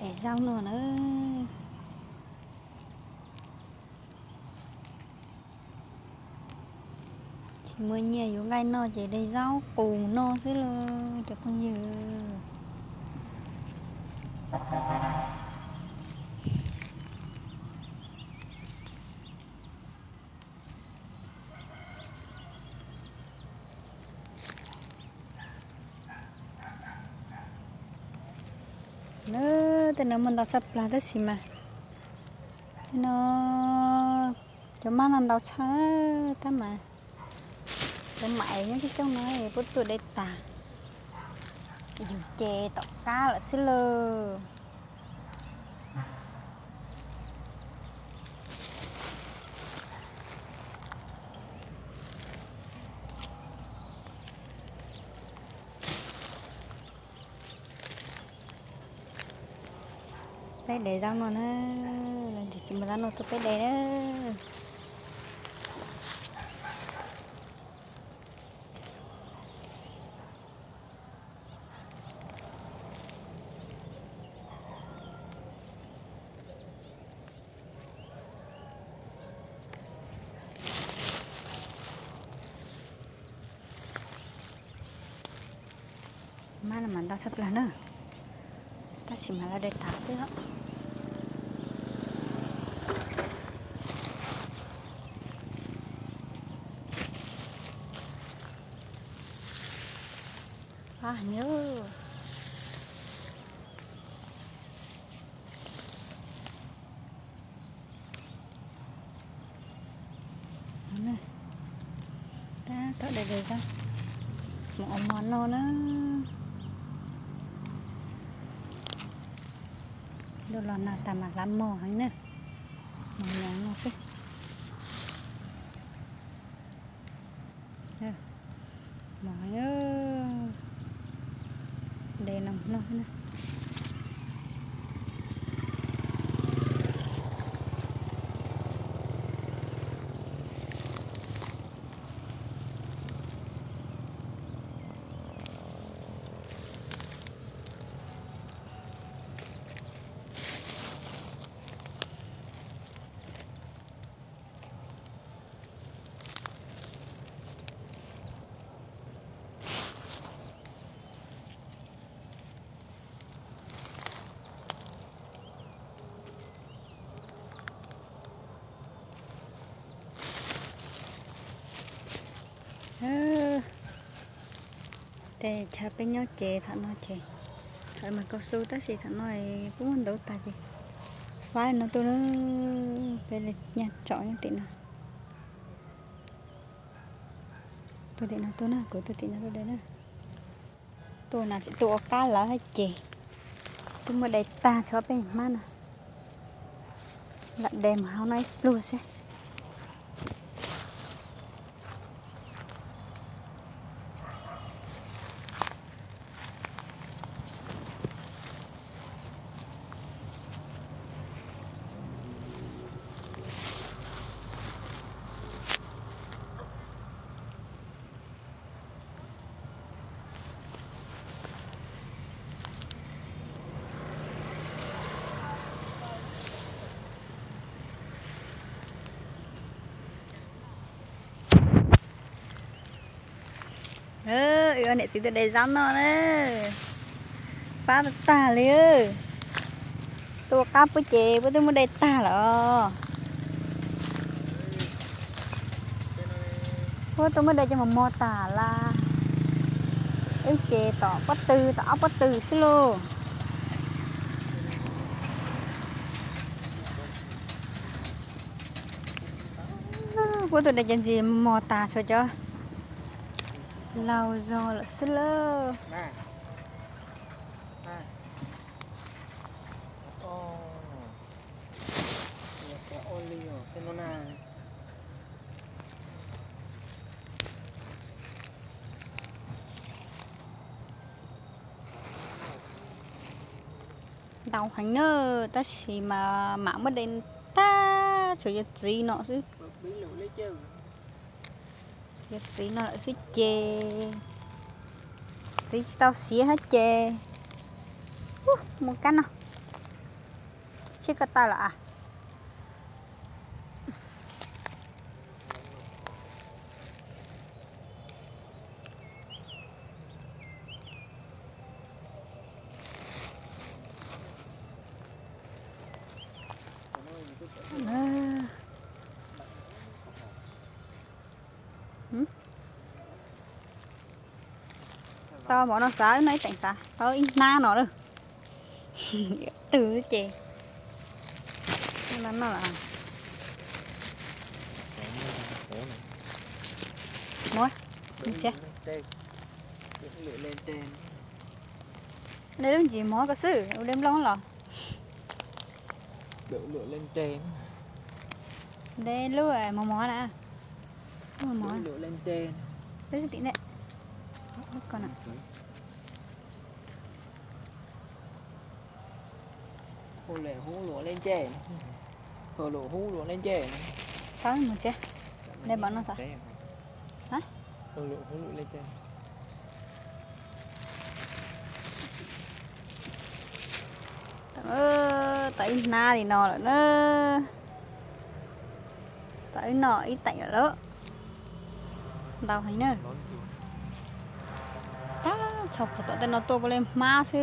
Daim zaub no na. Tsis muaj nyiaj yuav nqaij noj ces de zaub qus noj xwb lauj cov phooj ywg. Tej no muaj ntau tshaj plaws tab sis mas tej no cov mab no ntau tshaj tab mas cov mais nyob coob coob no puab tuaj de tag, yug ces tom qab lawm xwb lauj. Peb de zaub no na, tsis muaj zaub no tuaj peb de na. Mab no mas ntau tshaj plaws na, tab sis mas lawv de tag xwb os. Qab heev. Tab tom de de xwb, mus ua mov noj na. Lub los nag tag mas hlav mog heev na, mos nyoos no xwb. Mos heev, de no mus noj na. Tej chaw peb nyob ces thaum no ces thaum mas kaus su tab sis thaum no puab muab ntov tag ces fab no tuaj na, peb nyaj tsom nyob tim no. Tuaj tim no tuaj na, kuv tuaj tim no tuaj de na. Tuaj no tsis tuaj ua qab lawv hab ces twb muab de tag tshuav peb hmab no. Lam de mus hauv no ib pluag seb. Wb niam txiv tuaj de zaub noj na. Fab tag tag li. Tuaj ua qab puab ces puab twb muab de tag lawm. Puab twb muab de coj mus mog tag lawm. Ib ce tom pob tw, tom ob pob tw xwb lauj. Puab tuaj de cov ntsis mog tag tshuav cov laug zog lawm xwb lauj. Ntau heev na, tab sis mas mam muab de tag, tshuav yuav txiv no xwb. Yuav txiv no lawm xwb ces, txiv tsis tau siav hab ces, mus kab no. Tsheb ko taw los as. Tau mov no xav, no ib teem xav tau ib hnab no lawm. Twg ces no no los muab, de lub ntsis mov ko xwb, ua de nplooj los. De lub mos mos na. Lub mos, lub tim ne. Tau mus tsev, de mov no xav. Tau ib hnab li no lawm na. Tau ib no ib teem lawm lauj. Ntau heev na. Tab txog puag tom tej no tuaj puav leej hmab xwb.